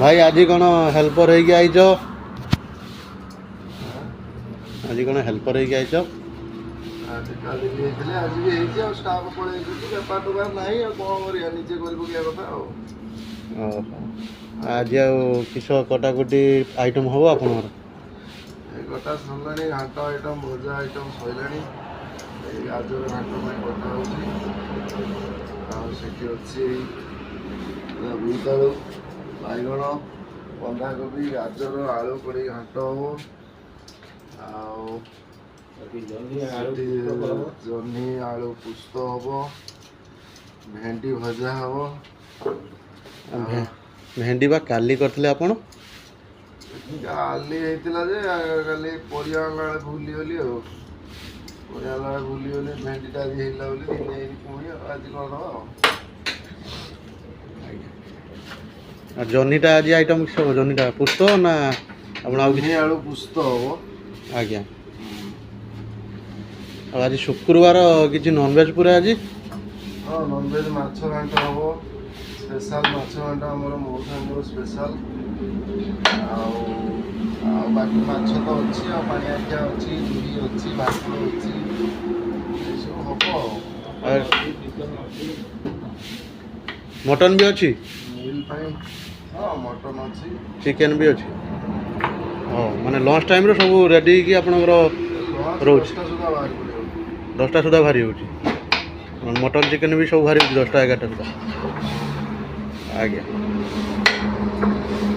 ଭାଇ, ଆଜି କ'ଣ ହେଲ୍ପର ହେଇକି ଆଇଛ? ଆଜି କ'ଣ ହେଲ୍ପର ହେଇକି ଆଇଛ? ଆଜି କାଲି ବି ହେଇଥିଲେ, ଆଜି ବି ହେଇଛି। ଆଉ ଷ୍ଟାଫ୍ ପଳେଇ ଯାଇଛନ୍ତି, ବେପାର ଟେପାର ନାହିଁ, ଆଉ କ'ଣ କରିବା? ନିଜେ କରି ପକେଇବା କଥା ଆଉ। ଓହୋ, ଆଜି ଆଉ କିସ କଟାକଟି ଆଇଟମ୍ ହେବ ଆପଣଙ୍କର? ଏ କଟା ସରିଲାଣି, ଘାଣ୍ଟ ଆଇଟମ୍, ଭଜା ଆଇଟମ୍ ସରିଲାଣି। ଏଇ ଗାଜର ଘାଣ୍ଟ ପାଇଁ କଟା ହେଉଛି। ଆଉ ସେଠି ଅଛି ବୋଇତାଳୁ, ବାଇଗଣ, ବନ୍ଧାକୋବି, ଗାଜର, ଆଳୁ ପଡ଼ିକି ଘାଣ୍ଟ ହେବ। ଆଉ ସେଠି ଜହ୍ନି ଆଳୁ ପୁସ୍ତ ହେବ, ଭେଣ୍ଡି ଭଜା ହେବ। ଭେଣ୍ଡି ବା କାଲି କରିଥିଲେ ଆପଣ? କାଲି ହେଇଥିଲା ଯେ, କାଲି ପରିବା ଆଣିଲା ବେଳେ ଭୁଲିଗଲି। ଆଉ ପରିବା ଆଣିଲା ବେଳେ ଭୁଲିଗଲି, ଭେଣ୍ଡିଟା ଆଜି ହେଇଥିଲା ବୋଲି ଦିନେ ହେଇନି ପୁଣି, ଆଉ ଆଜି କରିଦେବା ଆଉ। ଆଉ ଜହ୍ନିଟା ଆଜି ଆଇଟମ୍ କିସ ହେବ? ଜହ୍ନିଟା ପୁସ୍ତ ନା ଆପଣ ଆଉ କିଛି? ଜହ୍ନି ଆଳୁ ପୁସ୍ତ ହେବ। ଆଜ୍ଞା, ଆଉ ଆଜି ଶୁକ୍ରବାର, କିଛି ନନଭେଜ୍ ପୁରା ଆଜି? ହଁ, ନନଭେଜ୍ ମାଛ ଘାଣ୍ଟ ହେବ, ସ୍ପେଶାଲ ମାଛ ଘାଣ୍ଟ ଆମର ମଉସାଙ୍କର ସ୍ପେଶାଲ। ଆଉ ଆଉ ବାକି ମାଛ ତ ଅଛି, ଆଉ ପାଣିଆଖିଆ ଅଛି, ରୁହି ଅଛି, ଭାକୁର ଅଛି, ଏସବୁ ହେବ ଆଉ। ଆଉ ମଟନ୍ ବି ଅଛି? ମିଲ୍ ପାଇଁ ହଁ, ମଟନ୍ ଅଛି। ଚିକେନ୍ ବି ଅଛି। ହଁ, ମାନେ ଲଞ୍ଚ ଟାଇମ୍ରେ ସବୁ ରେଡ଼ି ହେଇକି ଆପଣଙ୍କର ଲଞ୍ଚ ରହୁଛି। 10ଟା ସୁଦ୍ଧା ବାହାରି ପଡ଼ିବ। 10ଟା ସୁଦ୍ଧା ବାହାରି ହେଉଛି। ମଟନ୍, ଚିକେନ୍ ବି ସବୁ ବାହାରି ହେଉଛି 10ଟା 11ଟା ସୁଦ୍ଧା। ଆଜ୍ଞା।